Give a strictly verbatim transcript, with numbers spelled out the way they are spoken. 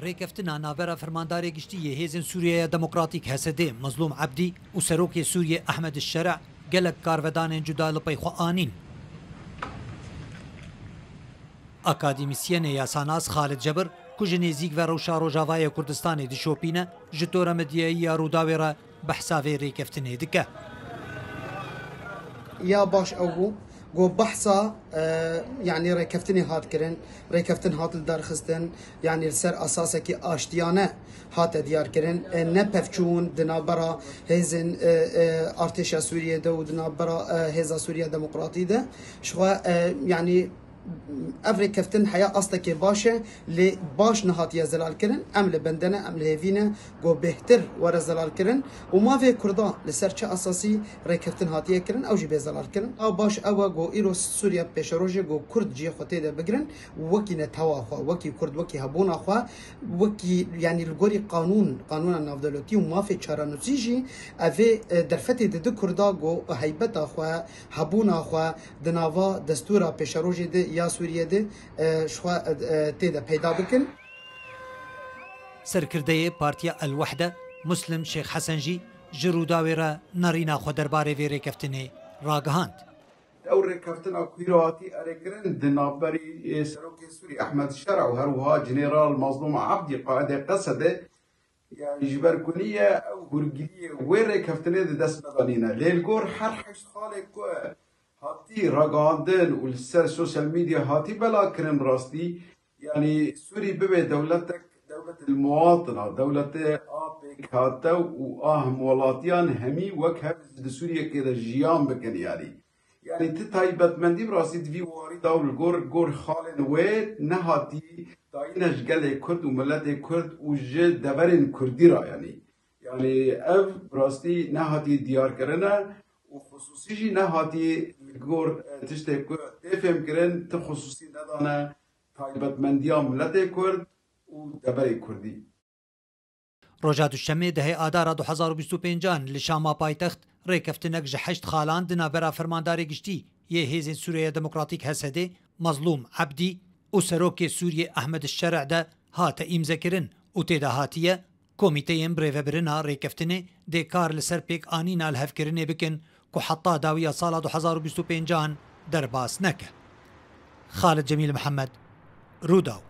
Rêkeftina navbera Fermandarê Giştî yê Hêzên Sûriyeya Demokratîk, H S D, Mezlûm Ebdî û Serokê Sûriyê Ehmed Şer'a gelek karvedanên cuda li pey xwe anîn. Akademîsyenê yasanas Xalid Cebir, ku ji nêzîk ve rewşa Rojavayê Kurdistanê dişopîne, ji tora medyayî ya Rûdawê re behsa vê rêkeftinê dike. Ya baş ew bû, ku behsa, e, yanî rêkeftinê hat kirin, rêkeftin hat lidarxistin, yanî li ser esasekî aştiyane hate diyar kirin. E, ne pevçûn di navbera hêzên, e, e, artêşa Sûriyê de û di navbera, e, Hêza Sûriya Demokratî de. Ji xwe, e, yanî ev rêkeftin heya astekê baş e, lê baş nehatiye zelal kirin. Em li bin de ne, em li hêvî ne, ku bêhtir were zelal kirin. Û mafê Kurda li ser çi esasî rêkeftin hatiye kirin, ew jî bê zelal kirin. A baş ew e, ku îro Sûriye pêşeroj e, ku Kurd cihê xwe tê de bigirin, wekî netewa xwe, wekî Kurd, wekî hebûna xwe, wekî, yanî li gorî qanûn, qanûna navdewletî û mafê çarenûsî jî, evê, e, derfetê didi Kurda, ku heybeta xwe, hebûna xwe di nava destûra pêşerojê de ya Sûriyê de, e, ji xwe, e, tê de peyda bikin. Serkirdeyê Partiya El Wehde, Muslim Şêx Hesen jî ji Rûdawê re nerîna xwe derbarê vê rêkeftinê ragihand. Ew rêkeftina ku îro hatî erêkirin di navberî, e, Serokê Sûrî Ehmed Şera û her wiha Jeneral Mazlûm Abdî qaidê Qesedê, yanî ji ber ku nîye ew hûrgiliyê wê rêkeftinê di dest me de nîne. Lê li gor her heşt xalê ku hatî ragihandin û li ser sosyal medya hatî belakirin rastî, yanî Sûrî bibe dewletek, dewlet il muwatina, dewlete a pêkhate û a hemwelatiyan hemî wek hev di Sûriyekê de jiyan bikin yanî. Yanî ti taybetmendî bi rastî di vî warî de û li gor, gor xalên wê nehatî dayîne ji gelê Kurd û miletê Kurd û ji deverên Kurdî re yanî. Yanî ev bi rastî nehatî diyarkirine û xisûsî jî nehatî li gor, e, tiştê ku tê fêmkirin, ti xisûsî nedane taybetmendiya miletê Kurd û deverê Kurdî. Roja Duşemê dehê Adara du hezar û bîst û pêncan li Şama paytext rêkeftinek ji heşt xalan di navbera Fermandarê Giştî yê Hêzên Sûriyeya Demokratîk, H S D, Mazlûm Ebdî û Serokê Sûriyê Ehmed Şer'a de hate îmzekirin û tê de hatiye, komîteyên birêvebirina rêkeftinê dê kar li ser pêkanîna lihevkirinê bikin ku heta dawiya sala du hezar û bîst û pêncan derbas neke. Xalid Cemîl Mihemed, Rûdaw.